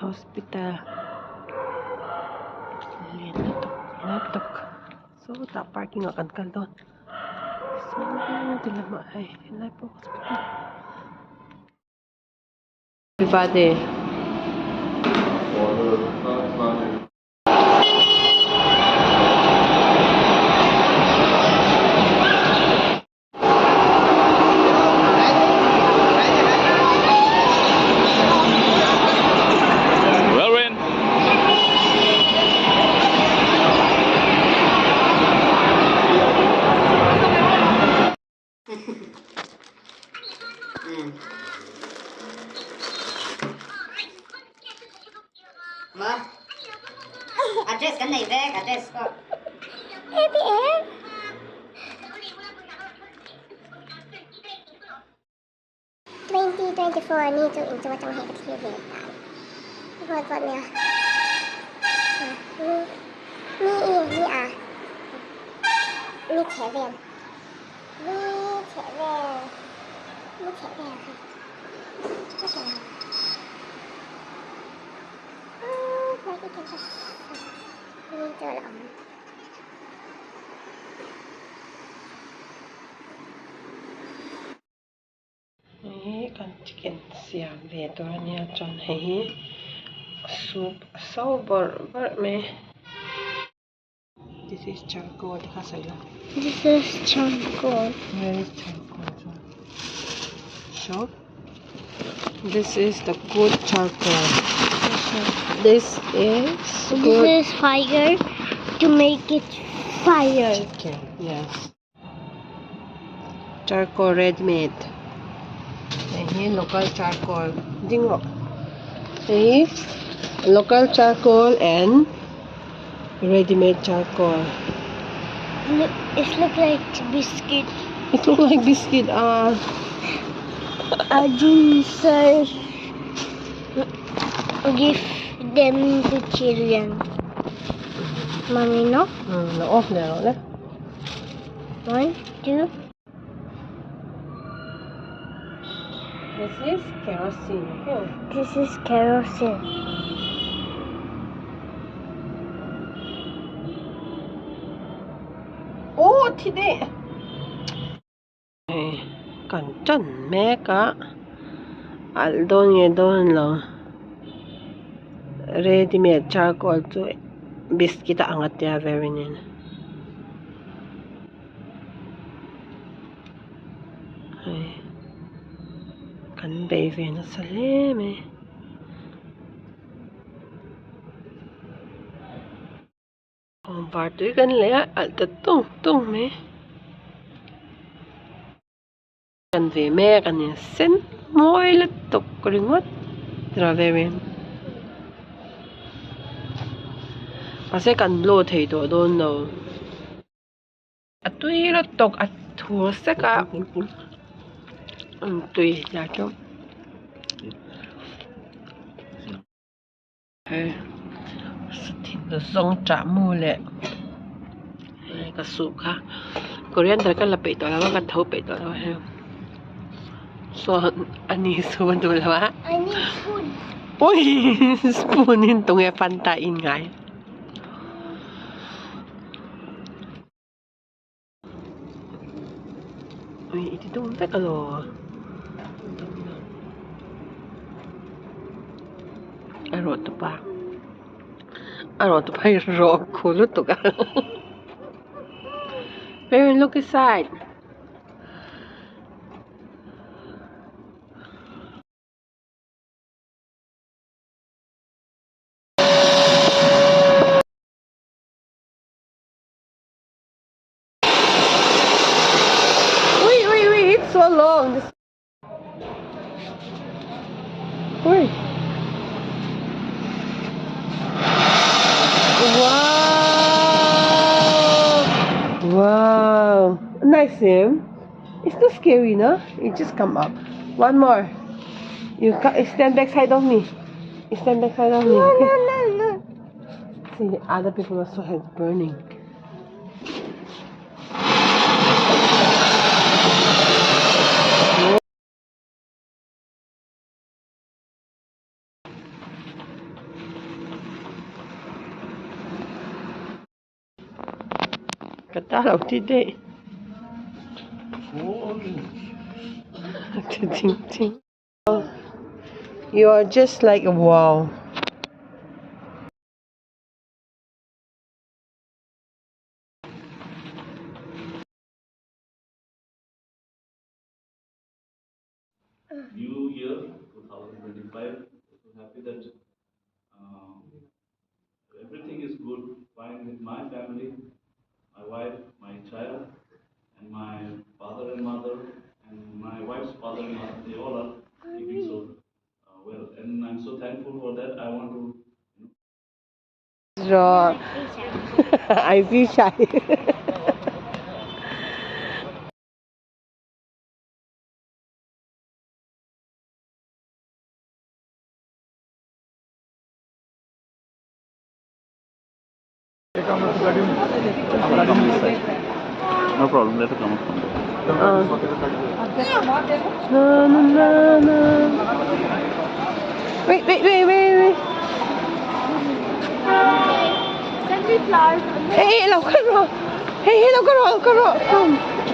Hospital lian lutuk lutuk sawtah parking ah kan kal dawn saw ti lamah hei helai pawh hospital. Address kan nei vek address pawh. 2024 ni chu inchung atang hei ka thlir ve ta a ni. Vawt vawt mai a. Ni ni i ni a ni chhe vel ni chhe vel ni chhe vel hei ka ti lo umm tlai khi campus ni chu a la awm. Hei hi kan chicken siam ve tur a nia chuan hei hi soup a so bawrh bawrh mai this is charcoal te kha sawi la this is charcoal where is charcoal chuan so this is the good charcoal this is this is fire to make it fire chicken yes. Charcoal red meat hei hi local charcoal ding rawh hei hi local charcoal and ready made charcoal it look like biscuit it look like biscuit ah Arjun sir give them to children mummy no lo off leh rawh le. 1, 2. This is kerosene, okay? This is kerosene. Oh, thi deh. Hei kan tan mek a alh dawn nge dawn lo ready made charcoal chu biscuit a ang a tia verin in hei kan bei ve nasa hle mai. Kawngvar tui kan lei a alh ta tung tung mai kan ve mek a ni sen mawi lutuk ringawt traveling mahse kan blow thei tawh dawn lo a tui lutuk a thur sek a tui dah teuh. Zawng chah mu leh hei ka suh kha coriander ka la peih tawh lo a ka tho peih tawh lo a hei chuan a ni chu a duh lo a ui spoon in tunge fanta in ngai. Ui i ti dum vek alaw a rawh tupa a rawh tupa hi rawh khu lutuk a Parent look inside. Ui ui ui it's so long this Ui Wow Wow Nice him. It's not scary, no? It just come up. One more. You stand back side of me. You stand back side of me. No, Okay? no, no, no. See, the other people also has burning. Ka ta lo ti de. You are just like a wall. New year 2025. So happy that everything is good, fine with my family, my wife, my child, and my father and mother, and my wife's father and mother. They all are keeping so well, and I'm so thankful for that. I want to. Draw. I feel shy. Come this side. No problem. Let her come up from there. Na, na, na, na. Wait, wait, wait, wait, wait. Send me flowers. Hey, hey, 老哥罗. Hey, hey, 老哥罗, 老哥罗. Come.